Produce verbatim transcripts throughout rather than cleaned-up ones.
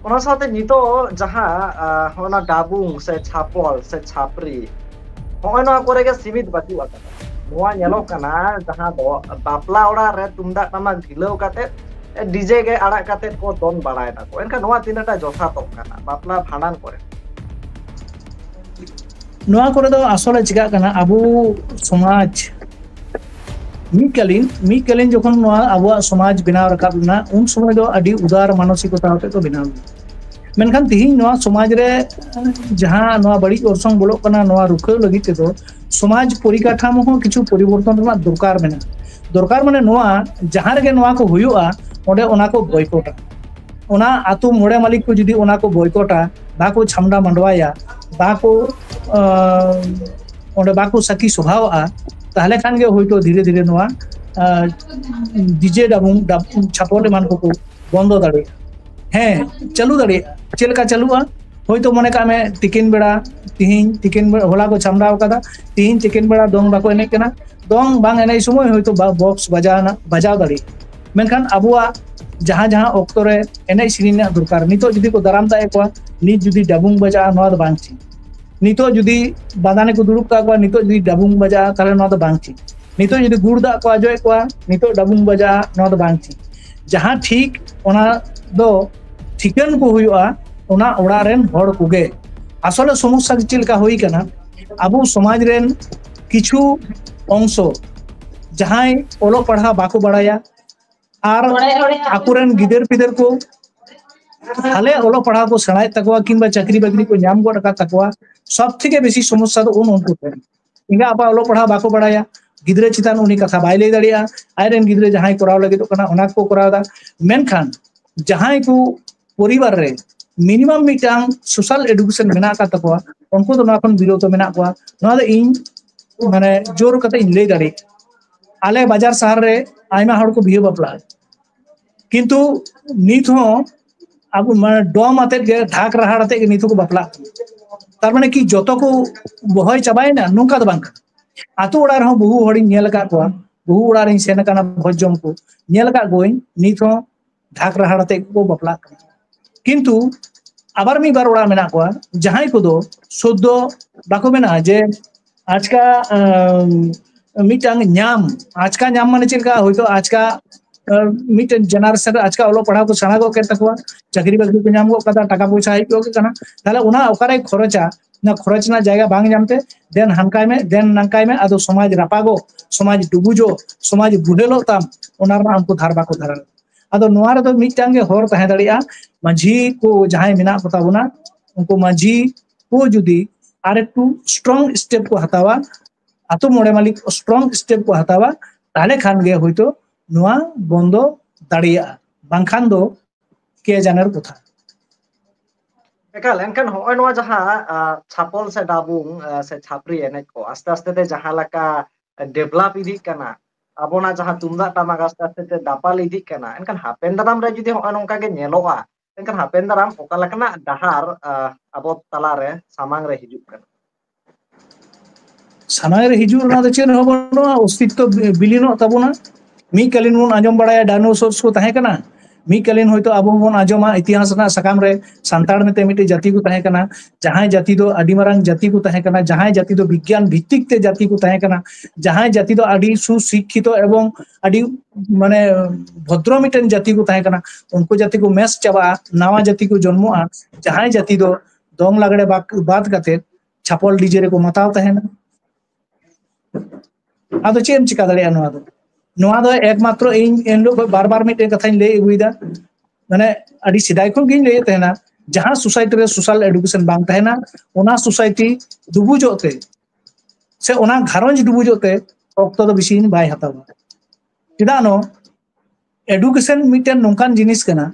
ᱚᱱᱟ ᱥᱟᱶᱛᱮ ᱱᱤᱛᱚᱜ ᱡᱟᱦᱟᱸ ᱚᱱᱟ ᱰᱟᱵᱩᱝ ᱥᱮ ᱪᱷᱟᱯᱚᱞ ᱥᱮ ᱪᱷᱟᱯᱨᱤ, ᱱᱚᱜᱼᱚᱭ ᱱᱚᱣᱟ ᱠᱚᱨᱮ ᱜᱮ ᱥᱤᱢᱤᱛ ᱵᱟᱹᱪᱩᱜ ᱟᱠᱟᱫᱟ᱾ ᱱᱚᱣᱟ ᱧᱮᱞᱚᱜ ᱠᱟᱱᱟ ᱡᱟᱦᱟᱸ ᱫᱚ ᱵᱟᱯᱞᱟ ᱚᱲᱟᱜ ᱨᱮ ᱛᱩᱢᱫᱟᱜ ᱴᱟᱢᱟᱠ ᱰᱷᱤᱞᱟᱹᱣ ᱠᱟᱛᱮ, ᱰᱤᱡᱮ ᱜᱮ ᱟᱲᱟᱜ ᱠᱟᱛᱮ ᱠᱚ ᱫᱚᱱ ᱵᱟᱲᱟᱭ ᱫᱟᱠᱚ᱾ ᱮᱱᱠᱷᱟᱱ ᱱᱚᱣᱟ ᱛᱤᱱᱟᱹᱜ ᱴᱟ ᱡᱚᱛᱷᱟᱛᱚᱜ ᱠᱟᱱᱟ ᱵᱟᱯᱞᱟ ᱵᱷᱟᱸᱰᱟᱱ ᱠᱚᱨᱮ? ᱱᱚᱣᱟ ᱠᱚᱨᱮ ᱫᱚ ᱟᱥᱚᱞᱮ ᱪᱤᱠᱟᱹᱜ ᱠᱟᱱᱟ, ᱟᱵᱚ ᱥᱚᱢᱟᱡᱽ ᱢᱤᱫ ᱠᱟᱞᱤᱱ ᱢᱤᱫ ᱠᱟᱞᱤᱱ ᱡᱚᱠᱷᱚᱱ ᱱᱚᱣᱟ ᱟᱵᱚᱣᱟᱜ ᱥᱚᱢᱟᱡᱽ ᱵᱮᱱᱟᱣ ᱨᱟᱠᱟᱵ ᱞᱮᱱᱟ, ᱩᱱ ᱥᱚᱢᱚᱭ ᱫᱚ ᱟᱹᱰᱤ ᱩᱫᱟᱨ ᱢᱟᱱᱚᱥᱤᱠᱚᱛᱟ ᱟᱛᱮ ᱠᱚ ᱵᱮᱱᱟᱣ ᱞᱮᱱᱟ᱾ ᱢᱮᱱᱠᱷᱟᱱ ᱛᱤᱦᱤᱧ ᱱᱚᱣᱟ ᱥᱚᱢᱟᱡᱽ ᱨᱮ ᱡᱟᱦᱟᱸ ᱱᱚᱣᱟ ᱵᱟᱹᱲᱤᱡ ᱚᱨᱥᱚᱝ ᱵᱚᱞᱚᱜ ᱠᱟᱱᱟ, ᱱᱚᱣᱟ ᱨᱩᱠᱷᱟᱹᱣ ᱞᱟᱹᱜᱤᱫ ᱛᱮᱫᱚ ᱥᱚᱢᱟᱡᱽ ᱯᱚᱨᱤᱠᱟᱴᱷᱟᱢᱳ ᱦᱚᱸ ᱠᱤᱪᱷᱩ ᱯᱚᱨᱤᱵᱚᱨᱛᱚᱱ ᱨᱮᱱᱟᱜ ᱫᱚᱨᱠᱟᱨ ᱢᱮᱱᱟᱜᱼᱟ᱾ ᱫᱚᱨᱠᱟᱨ ᱢᱟᱱᱮ ᱱᱚᱣᱟ, ᱡᱟᱦᱟᱸ ᱨᱮᱜᱮ ᱱᱚᱣᱟ ᱠᱚ ᱦᱩᱭᱩᱜᱼᱟ, ᱚᱸᱰᱮ ᱚᱱᱟ ᱠᱚ ᱵᱚᱭᱠᱚᱴᱟ᱾ ᱚᱱᱟ ᱟᱛᱳ ᱢᱚᱬᱮ ᱢᱟᱹᱞᱤᱠ ᱠᱚ ᱡᱩᱫᱤ ᱚᱱᱟ ᱠᱚ ᱵᱚᱭᱠᱚᱴᱟ, ᱵᱟᱠᱚ ᱪᱷᱟᱢᱰᱟ ᱢᱟᱰᱣᱟᱭᱟ, ᱵᱟᱠᱚ ᱚᱸᱰᱮ ᱵᱟᱠᱚ ᱥᱟᱹᱠᱷᱤ ᱥᱚᱵᱷᱟᱣᱟᱜᱼᱟ, ᱛᱟᱦᱚᱞᱮ ᱠᱷᱟᱱ ᱜᱮ ᱦᱳᱭᱛᱳ ᱫᱷᱤᱨᱮ ᱫᱷᱤᱨᱮ ᱱᱚᱣᱟ ᱰᱤᱡᱮ ᱰᱟᱵᱩᱝ ᱪᱷᱟᱯᱚᱞ ᱮᱢᱟᱱ ᱠᱚᱠᱚ ᱵᱚᱱᱫᱚ ᱫᱟᱲᱮᱭᱟᱜᱼᱟ᱾ ᱦᱮᱸ, ᱪᱟᱹᱞᱩ ᱫᱟᱲᱮᱭᱟᱜᱼᱟ᱾ ᱪᱮᱫ ᱞᱮᱠᱟ ᱪᱟᱹᱞᱩᱜᱼᱟ? ᱦᱳᱭᱛᱳ ᱢᱚᱱᱮ ᱠᱟᱜ ᱢᱮ ᱛᱤᱠᱤᱱ ᱵᱮᱲᱟ, ᱛᱤᱦᱤᱧ ᱛᱤᱠᱤᱱ ᱵᱮᱲᱟ, ᱦᱚᱞᱟ ᱠᱚ ᱥᱟᱢᱵᱲᱟᱣ ᱠᱟᱫᱟ, ᱛᱤᱦᱤᱧ ᱛᱤᱠᱤᱱ ᱵᱮᱲᱟ ᱫᱚᱝ ᱵᱟᱠᱚ ᱮᱱᱮᱡ ᱠᱟᱱᱟ, ᱫᱚᱝ ᱵᱟᱝ ᱮᱱᱮᱡ ᱥᱚᱢᱚᱭ ᱦᱳᱭᱛᱳ ᱵᱚᱠᱥ ᱵᱟᱡᱟᱣ ᱮᱱᱟ, ᱵᱟᱡᱟᱣ ᱫᱟᱲᱮᱭᱟᱜᱼᱟ᱾ ᱢᱮᱱᱠᱷᱟᱱ ᱟᱵᱚᱣᱟᱜ ᱡᱟᱦᱟᱸ ᱡᱟᱦᱟᱸ ᱚᱠᱛᱚ ᱨᱮ ᱮᱱᱮᱡ ᱥᱮᱨᱮᱧ ᱨᱮᱱᱟᱜ ᱫᱚᱨᱠᱟᱨ, ᱱᱤᱛᱚᱜ ᱡᱩᱫᱤ ᱠᱚ ᱫᱟᱨᱟᱢ ᱫᱟᱜ ᱮᱫ ᱠᱚᱣᱟ, ᱱᱤᱛ ᱡᱩᱫᱤ ᱰᱟᱵᱩᱝ ᱵᱟᱡᱟᱜᱼᱟ, ᱱᱚᱣᱟ ᱫᱚ ᱵᱟᱝ ᱴᱷᱤᱠ᱾ ᱱᱤᱛᱚᱜ ᱡᱩᱫᱤ ᱵᱟᱫᱟᱱᱤ ᱠᱚ ᱫᱩᱲᱩᱵ ᱠᱟᱜ ᱠᱚᱣᱟ, ᱱᱤᱛᱚᱜ ᱡᱩᱫᱤ ᱰᱟᱵᱩᱝ ᱵᱟᱡᱟᱜᱼᱟ, ᱛᱟᱦᱚᱞᱮ ᱱᱚᱣᱟ ᱫᱚ ᱵᱟᱝ ᱴᱷᱤᱠ᱾ ᱱᱤᱛᱚᱜ ᱡᱩᱫᱤ ᱜᱩᱲ ᱫᱟᱜ ᱠᱚ ᱟᱡᱚᱭᱮᱫ ᱠᱚᱣᱟ, ᱱᱤᱛᱚᱜ ᱰᱟᱵᱩᱝ ᱵᱟᱡᱟᱜᱼᱟ, ᱱᱚᱣᱟ ᱫᱚ ᱵᱟᱝ ᱴᱷᱤᱠ᱾ ᱡᱟᱦᱟᱸ ᱴᱷᱤᱠ, ᱚᱱᱟ ᱫᱚ ᱴᱷᱤᱠᱟᱹᱱ ᱠᱚ ᱦᱩᱭᱩᱜᱼᱟ ᱚᱱᱟ ᱚᱲᱟᱜ ᱨᱮᱱ ᱦᱚᱲ ᱠᱚᱜᱮ᱾ ᱟᱥᱚᱞᱮ ᱥᱚᱢᱚᱥᱥᱟ ᱪᱮᱫ ᱞᱮᱠᱟ ᱦᱩᱭ ᱠᱟᱱᱟ, ᱟᱵᱚ ᱥᱚᱢᱟᱡᱽ ᱨᱮᱱ ᱠᱤᱪᱷᱩ ᱚᱝᱥᱚ ᱡᱟᱦᱟᱸᱭ ᱚᱞᱚᱜ ᱯᱟᱲᱦᱟᱣ ᱵᱟᱠᱚ ᱵᱟᱲᱟᱭᱟ, ᱟᱨ ᱟᱠᱚᱨᱮᱱ ᱜᱤᱫᱟᱹᱨ ᱯᱤᱫᱟᱹᱨ ᱠᱚ ᱦᱟᱞᱮ ᱚᱞᱚᱜ ᱯᱟᱲᱦᱟᱣ ᱠᱚ ᱥᱮᱬᱟᱭᱮᱫ ᱛᱟᱠᱚᱣᱟ ᱠᱤᱝᱵᱟ ᱪᱟᱹᱠᱨᱤ ᱵᱟᱹᱠᱨᱤ ᱠᱚ ᱧᱟᱢ ᱜᱚᱫ ᱟᱠᱟᱫ ᱛᱟᱠᱚᱣᱟ, ᱥᱚᱵ ᱛᱷᱮᱠᱮ ᱵᱮᱥᱤ ᱥᱚᱢᱚᱥᱥᱟ ᱫᱚ ᱩᱱ ᱩᱱᱠᱩ ᱴᱷᱮᱱ᱾ ᱮᱸᱜᱟ ᱟᱯᱟ ᱚᱞᱚᱜ ᱯᱟᱲᱦᱟᱣ ᱵᱟᱠᱚ ᱵᱟᱲᱟᱭᱟ, ᱜᱤᱫᱽᱨᱟᱹ ᱪᱮᱛᱟᱱ ᱩᱱᱤ ᱠᱟᱛᱷᱟ ᱵᱟᱭ ᱞᱟᱹᱭ ᱫᱟᱲᱮᱭᱟᱜᱼᱟ, ᱟᱡᱨᱮᱱ ᱜᱤᱫᱽᱨᱟᱹ ᱡᱟᱦᱟᱸᱭ ᱠᱚᱨᱟᱣ ᱞᱟᱹᱜᱤᱫᱚᱜ ᱠᱟᱱᱟ ᱚᱱᱟ ᱠᱚ ᱠᱚᱨᱟᱣ ᱮᱫᱟ᱾ ᱢᱮᱱᱠᱷᱟᱱ ᱡᱟᱦᱟᱸᱭ ᱠᱚ ᱯᱚᱨᱤᱵᱟᱨ ᱨᱮ ᱢᱤᱱᱤᱢᱟᱢ ᱢᱤᱫᱴᱟᱝ ᱥᱳᱥᱟᱞ ᱮᱰᱩᱠᱮᱥᱚᱱ ᱢᱮᱱᱟᱜ ᱟᱠᱟᱫ ᱛᱟᱠᱚᱣᱟ, ᱩᱱᱠᱩ ᱫᱚ ᱱᱚᱣᱟ ᱠᱷᱚᱱ ᱵᱤᱨᱚᱛᱚ ᱢᱮᱱᱟᱜ ᱠᱚᱣᱟ᱾ ᱱᱚᱣᱟ ᱫᱚ ᱤᱧ ᱢᱟᱱᱮ ᱡᱳᱨ ᱠᱟᱛᱮ ᱤᱧ ᱞᱟᱹᱭ ᱫᱟᱲᱮᱭᱟᱜᱼᱟ᱾ ᱟᱞᱮ ᱵᱟᱡᱟᱨ ᱥᱟᱦᱟᱨ ᱨᱮ ᱟᱭᱢᱟ ᱦᱚᱲ ᱠᱚ ᱵᱤᱦᱟᱹ ᱵᱟᱯᱞᱟᱜᱼᱟ, ᱠᱤᱱᱛᱩ ᱱᱤᱛ ᱦᱚᱸ ᱟᱵᱚ ᱢᱟᱱᱮ ᱰᱚᱢ ᱟᱛᱮᱫ ᱜᱮ, ᱰᱷᱟᱠ ᱨᱟᱦᱟᱲ ᱟᱛᱮᱫ ᱜᱮ ᱱᱤᱛ ᱦᱚᱸᱠᱚ ᱵᱟᱯᱞᱟᱜ ᱠᱟᱱᱟ᱾ ᱛᱟᱨ ᱢᱟᱱᱮ ᱠᱤ ᱡᱚᱛᱚ ᱠᱚ ᱵᱚᱦᱚᱭ ᱪᱟᱵᱟᱭᱮᱱᱟ? ᱱᱚᱝᱠᱟ ᱫᱚ ᱵᱟᱝ ᱠᱟᱱᱟ᱾ ᱟᱛᱳ ᱚᱲᱟᱜ ᱨᱮᱦᱚᱸ ᱵᱚᱦᱩ ᱦᱚᱲᱤᱧ ᱧᱮᱞ ᱟᱠᱟᱫ ᱠᱚᱣᱟ, ᱵᱚᱦᱩ ᱚᱲᱟᱜ ᱨᱤᱧ ᱥᱮᱱ ᱟᱠᱟᱱᱟ ᱵᱷᱚᱡᱽ ᱡᱚᱢ ᱠᱚ, ᱧᱮᱞ ᱟᱠᱟᱫ ᱠᱚᱣᱟᱧ ᱱᱤᱛ ᱦᱚᱸ ᱰᱷᱟᱠ ᱨᱟᱦᱟᱲ ᱟᱛᱮᱫ ᱠᱚ ᱵᱟᱯᱞᱟᱜ ᱠᱟᱱᱟ᱾ ᱠᱤᱱᱛᱩ ᱟᱵᱟᱨ ᱢᱤᱫ ᱵᱟᱨ ᱚᱲᱟᱜ ᱢᱮᱱᱟᱜ ᱠᱚᱣᱟ ᱡᱟᱦᱟᱸᱭ ᱠᱚᱫᱚ ᱥᱚᱫᱽᱫᱚ ᱵᱟᱠᱚ ᱢᱮᱱᱟ ᱡᱮ ᱟᱪᱠᱟ ᱟᱢ, ᱢᱤᱫᱴᱟᱝ ᱧᱟᱢ, ᱟᱪᱠᱟ ᱧᱟᱢ ᱢᱟᱱᱮ ᱪᱮᱫ ᱞᱮᱠᱟ? ᱦᱚᱭᱛᱳ ᱟᱪᱠᱟ ᱟᱢ, ᱢᱤᱫᱴᱮᱱ ᱡᱮᱱᱟᱨᱮᱥᱚᱱ ᱨᱮ ᱟᱪᱠᱟ ᱚᱞᱚᱜ ᱯᱟᱲᱦᱟᱣ ᱠᱚ ᱥᱮᱬᱟ ᱜᱚᱫ ᱠᱮᱫ ᱛᱟᱠᱚᱣᱟ, ᱪᱟᱹᱠᱨᱤ ᱵᱟᱹᱠᱨᱤ ᱠᱚ ᱧᱟᱢ ᱜᱚᱫ ᱠᱟᱫᱟ, ᱴᱟᱠᱟ ᱯᱚᱭᱥᱟ ᱦᱮᱡ ᱜᱚᱫ ᱠᱟᱱᱟ, ᱛᱟᱦᱞᱮ ᱚᱱᱟ ᱚᱠᱟᱨᱮ ᱠᱷᱚᱨᱚᱪᱟ? ᱚᱱᱟ ᱠᱷᱚᱨᱚᱪ ᱨᱮᱱᱟᱜ ᱡᱟᱭᱜᱟ ᱵᱟᱝ ᱧᱟᱢᱛᱮ ᱫᱮᱱ ᱦᱟᱱᱠᱟᱭ ᱢᱮ, ᱫᱮᱱ ᱱᱟᱝᱠᱟᱭ ᱢᱮ, ᱟᱫᱚ ᱥᱚᱢᱟᱡᱽ ᱨᱟᱯᱟᱜᱚᱜ, ᱥᱚᱢᱟᱡᱽ ᱰᱩᱵᱩᱡᱚᱜ, ᱥᱚᱢᱟᱡᱽ ᱵᱩᱰᱷᱮᱞᱚᱜ ᱛᱟᱢ, ᱚᱱᱟ ᱨᱮᱱᱟᱜ ᱩᱱᱠᱩ ᱫᱷᱟᱨ ᱵᱟᱠᱚ ᱫᱷᱟᱨᱟ᱾ ᱟᱫᱚ ᱱᱚᱣᱟ ᱨᱮᱫᱚ ᱢᱤᱫᱴᱟᱝ ᱜᱮ ᱦᱚᱨ ᱛᱟᱦᱮᱸ ᱫᱟᱲᱮᱭᱟᱜᱼᱟ, ᱢᱟᱹᱡᱷᱤ ᱠᱚ ᱡᱟᱦᱟᱸᱭ ᱢᱮᱱᱟᱜ ᱠᱚ ᱛᱟᱵᱚᱱᱟ, ᱩᱱᱠᱩ ᱢᱟᱹᱡᱷᱤ ᱠᱚ ᱡᱩᱫᱤ ᱟᱨ ᱮᱠᱴᱩ ᱥᱴᱨᱚᱝ ᱥᱴᱮᱯ ᱠᱚ ᱦᱟᱛᱟᱣᱟ, ᱟᱛᱳ ᱢᱚᱬᱮ ᱢᱟᱹᱞᱤᱠ ᱥᱴᱨᱚᱝ ᱥᱴᱮᱯ ᱠᱚ ᱦᱟᱛᱟᱣᱟ, ᱛᱟᱦᱞᱮ ᱠᱷᱟᱱ ᱜᱮ ᱦᱳᱭᱛᱳ ᱱᱚᱣᱟ ᱵᱚᱱᱫᱚ ᱫᱟᱲᱮᱭᱟᱜᱼᱟ, ᱵᱟᱝᱠᱷᱟᱱ ᱫᱚ ᱠᱮ ᱡᱟᱱᱮᱨ ᱠᱚᱛᱷᱟ᱾ ᱮᱠᱟᱞ, ᱮᱱᱠᱷᱟᱱ ᱦᱚᱸᱜᱼᱚᱭ ᱱᱚᱣᱟ ᱡᱟᱦᱟᱸ ᱟᱸ, ᱪᱷᱟᱯᱚᱞ ᱥᱮ ᱰᱟᱵᱩᱝ ᱟᱸ, ᱥᱮ ᱪᱷᱟᱯᱨᱤ ᱮᱱᱮᱡ ᱠᱚ ᱟᱥᱛᱮ ᱟᱥᱛᱮ ᱛᱮ ᱡᱟᱦᱟᱸ ᱞᱮᱠᱟ ᱰᱮᱵᱷᱞᱚᱯ ᱤᱫᱤᱜ ᱠᱟᱱᱟ, ᱟᱵᱚᱱᱟᱜ ᱡᱟᱦᱟᱸ ᱛᱩᱢᱫᱟᱜ ᱴᱟᱢᱟᱠ ᱟᱥᱛᱮ ᱟᱥᱛᱮ ᱛᱮ ᱫᱟᱯᱟᱞ ᱤᱫᱤᱜ ᱠᱟᱱᱟ, ᱮᱱᱠᱷᱟᱱ ᱦᱟᱯᱮᱱ ᱫᱟᱨᱟᱢ ᱨᱮ ᱡᱩᱫᱤ ᱦᱚᱸᱜᱼᱚᱭ ᱱᱚᱝᱠᱟ ᱜᱮ ᱧᱮᱞᱚᱜᱼᱟ, ᱮᱱᱠᱷᱟᱱ ᱦᱟᱯᱮᱱ ᱫᱟᱨᱟᱢ ᱚᱠᱟ ᱞᱮᱠᱟᱱᱟᱜ ᱰᱟᱦᱟᱨ ᱟᱸ, ᱟᱵᱚ ᱛᱟᱞᱟᱨᱮ ᱥᱟᱢᱟᱝ ᱨᱮ ᱦᱤᱡᱩᱜ ᱠᱟᱱᱟ? ᱥᱟᱢᱟᱝ ᱨᱮ ᱦᱤᱡᱩᱜ ᱨᱮᱱᱟᱜ ᱫᱚ ᱪᱮᱫ ᱦᱚᱸ ᱵᱟᱹᱱᱩᱜᱼᱟ, ᱚᱥᱛᱤᱛᱛᱚ ᱵᱤᱞᱤᱱᱚᱜ ᱛᱟᱵᱚᱱᱟ᱾ ᱢᱤᱫ ᱠᱟᱞᱤᱱ ᱵᱚᱱ ᱟᱸᱡᱚᱢ ᱵᱟᱲᱟᱭᱟ ᱰᱟᱭᱱᱳᱥᱚᱨᱥ ᱠᱚ ᱛᱟᱦᱮᱸ ᱠᱟᱱᱟ, ᱢᱤᱫ ᱠᱟᱞᱤᱱ ᱦᱚᱭᱛᱳ ᱟᱵᱚ ᱵᱚᱱ ᱟᱸᱡᱚᱢᱟ ᱤᱛᱤᱦᱟᱥ ᱨᱮᱱᱟᱜ ᱥᱟᱠᱟᱢ ᱨᱮ ᱥᱟᱱᱛᱟᱲ ᱢᱮᱱᱛᱮ ᱢᱤᱫᱴᱮᱡ ᱡᱟᱹᱛᱤ ᱠᱚ ᱛᱟᱦᱮᱸ ᱠᱟᱱᱟ, ᱡᱟᱦᱟᱸᱭ ᱡᱟᱹᱛᱤ ᱫᱚ ᱟᱹᱰᱤ ᱢᱟᱨᱟᱝ ᱡᱟᱹᱛᱤ ᱠᱚ ᱛᱟᱦᱮᱸ ᱠᱟᱱᱟ, ᱡᱟᱦᱟᱸᱭ ᱡᱟᱹᱛᱤ ᱫᱚ ᱵᱤᱜᱽᱜᱟᱱ ᱵᱷᱤᱛᱛᱤᱠ ᱛᱮ ᱡᱟᱹᱛᱤ ᱠᱚ ᱛᱟᱦᱮᱸ ᱠᱟᱱᱟ, ᱡᱟᱦᱟᱸᱭ ᱡᱟᱹᱛᱤ ᱫᱚ ᱟᱹᱰᱤ ᱥᱩᱥᱤᱠᱠᱷᱤᱛᱚ ᱮᱵᱚᱝ ᱟᱹᱰᱤ ᱢᱟᱱᱮ ᱵᱷᱚᱫᱨᱚ ᱢᱤᱫᱴᱮᱱ ᱡᱟᱹᱛᱤ ᱠᱚ ᱛᱟᱦᱮᱸ ᱠᱟᱱᱟ, ᱩᱱᱠᱩ ᱡᱟᱹᱛᱤ ᱠᱚ ᱢᱮᱥ ᱪᱟᱵᱟᱜᱼᱟ, ᱱᱟᱣᱟ ᱡᱟᱹᱛᱤ ᱠᱚ ᱡᱚᱱᱢᱚᱜᱼᱟ, ᱡᱟᱦᱟᱸᱭ ᱡᱟᱹᱛᱤ ᱫᱚ ᱫᱚᱝ ᱞᱟᱜᱽᱲᱮ ᱵᱟᱫ ᱠᱟᱛᱮ ᱪᱷᱟᱯᱚᱞ ᱰᱤᱡᱮ ᱨᱮᱠᱚ ᱢᱟᱛᱟᱣ ᱛᱟᱦᱮᱱᱟ᱾ ᱟᱫᱚ ᱪᱮᱫ ᱮᱢ ᱪᱤᱠᱟ ᱫᱟᱲᱮᱭᱟᱜᱼᱟ ᱱᱚᱣᱟ ᱫᱚ? ᱱᱚᱣᱟ ᱫᱚ ᱮᱠᱢᱟᱛᱨᱚ ᱤᱧ ᱮᱱᱦᱤᱞᱳᱜ ᱠᱷᱚᱱ ᱵᱟᱨ ᱵᱟᱨ ᱢᱤᱫᱴᱮᱱ ᱠᱟᱛᱷᱟᱧ ᱞᱟᱹᱭ ᱟᱹᱜᱩᱭᱮᱫᱟ, ᱢᱟᱱᱮ ᱟᱹᱰᱤ ᱥᱮᱫᱟᱭ ᱠᱷᱚᱱ ᱜᱤᱧ ᱞᱟᱹᱭᱮᱫ ᱛᱟᱦᱮᱱᱟ, ᱡᱟᱦᱟᱸ ᱥᱳᱥᱟᱭᱴᱤ ᱨᱮ ᱥᱳᱥᱟᱞ ᱮᱰᱩᱠᱮᱥᱚᱱ ᱵᱟᱝ ᱛᱟᱦᱮᱱᱟ, ᱚᱱᱟ ᱥᱳᱥᱟᱭᱴᱤ ᱰᱩᱵᱩᱡᱚᱜ ᱛᱮ ᱥᱮ ᱚᱱᱟ ᱜᱷᱟᱨᱚᱸᱡᱽ ᱰᱩᱵᱩᱡᱚᱜ ᱛᱮ ᱚᱠᱛᱚ ᱫᱚ ᱵᱮᱥᱤ ᱫᱤᱱ ᱵᱟᱭ ᱦᱟᱛᱟᱣᱟ᱾ ᱪᱮᱫᱟᱜ ᱱᱚ ᱮᱰᱩᱠᱮᱥᱚᱱ ᱢᱤᱫᱴᱮᱱ ᱱᱚᱝᱠᱟᱱ ᱡᱤᱱᱤᱥ ᱠᱟᱱᱟ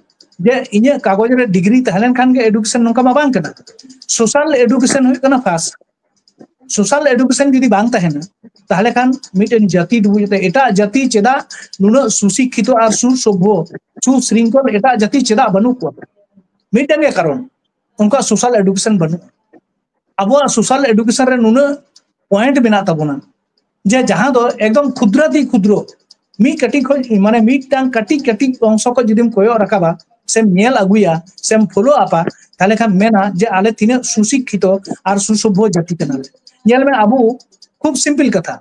ᱡᱮ ᱤᱧᱟᱹᱜ ᱠᱟᱜᱚᱡᱽ ᱨᱮ ᱰᱤᱜᱽᱨᱤ ᱛᱟᱦᱮᱸ ᱞᱮᱱᱠᱷᱟᱱ ᱜᱮ ᱮᱰᱩᱠᱮᱥᱚᱱ, ᱱᱚᱝᱠᱟ ᱢᱟ ᱵᱟᱝ ᱠᱟᱱᱟ᱾ ᱥᱳᱥᱟᱞ ᱮᱰᱩᱠᱮᱥᱚᱱ ᱦᱩᱭᱩᱜ ᱠᱟᱱᱟ ᱯᱷᱟᱥᱴ᱾ ᱥᱳᱥᱟᱞ ᱮᱰᱩᱠᱮᱥᱚᱱ ᱡᱩᱫᱤ ᱵᱟᱝ ᱛᱟᱦᱮᱱᱟ, ᱛᱟᱦᱞᱮ ᱠᱷᱟᱱ ᱢᱤᱫᱴᱮᱱ ᱡᱟᱹᱛᱤ ᱰᱩᱵᱩᱡ ᱛᱮ ᱮᱴᱟᱜ ᱡᱟᱹᱛᱤ ᱪᱮᱫᱟᱜ ᱱᱩᱱᱟᱹᱜ ᱥᱩᱥᱤᱠᱠᱷᱤᱛᱚ ᱟᱨ ᱥᱩᱥᱚᱵᱷᱚ, ᱥᱩᱥᱨᱤᱝᱠᱷᱚᱞ ᱮᱴᱟᱜ ᱡᱟᱹᱛᱤ ᱪᱮᱫᱟᱜ ᱵᱟᱹᱱᱩᱜ ᱠᱚᱣᱟ? ᱢᱤᱫᱴᱟᱝ ᱜᱮ ᱠᱟᱨᱚᱱ, ᱩᱱᱠᱩᱣᱟᱜ ᱥᱳᱥᱟᱞ ᱮᱰᱩᱠᱮᱥᱚᱱ ᱵᱟᱹᱱᱩᱜᱼᱟ᱾ ᱟᱵᱚᱣᱟᱜ ᱥᱳᱥᱟᱞ ᱮᱰᱩᱠᱮᱥᱚᱱ ᱨᱮ ᱱᱩᱱᱟᱹᱜ ᱯᱚᱭᱮᱱᱴ ᱢᱮᱱᱟᱜ ᱛᱟᱵᱚᱱᱟ ᱡᱮ ᱡᱟᱦᱟᱸ ᱫᱚ ᱮᱠᱫᱚᱢ ᱠᱷᱩᱫᱨᱟᱛᱤ ᱠᱷᱩᱫᱨᱚ, ᱢᱤᱫ ᱠᱟᱹᱴᱤᱡ ᱠᱷᱚᱱ, ᱢᱟᱱᱮ ᱢᱤᱫᱴᱟᱝ ᱠᱟᱹᱴᱤᱡ ᱠᱟᱹᱴᱤᱡ ᱚᱝᱥᱚ ᱠᱷᱚᱱ ᱡᱩᱫᱤᱢ ᱠᱚᱭᱚᱜ ᱨᱟᱠᱟᱵᱟ, ᱥᱮᱢ ᱧᱮᱞ ᱟᱹᱜᱩᱭᱟ, ᱥᱮᱢ follow ᱟᱯᱟ, ᱛᱟᱦᱞᱮ ᱠᱷᱟᱱ ᱢᱮᱱᱟ ᱡᱮ ᱟᱞᱮ ᱛᱤᱱᱟᱹᱜ ᱥᱩᱥᱤᱠᱠᱷᱤᱛᱚ ᱟᱨ ᱥᱩᱥᱚᱵᱷᱚ ᱡᱟᱹᱛᱤ ᱠᱟᱱᱟᱞᱮ᱾ ᱧᱮᱞ ᱢᱮ, ᱟᱵᱚ ᱠᱷᱩᱵ simple ᱠᱟᱛᱷᱟ,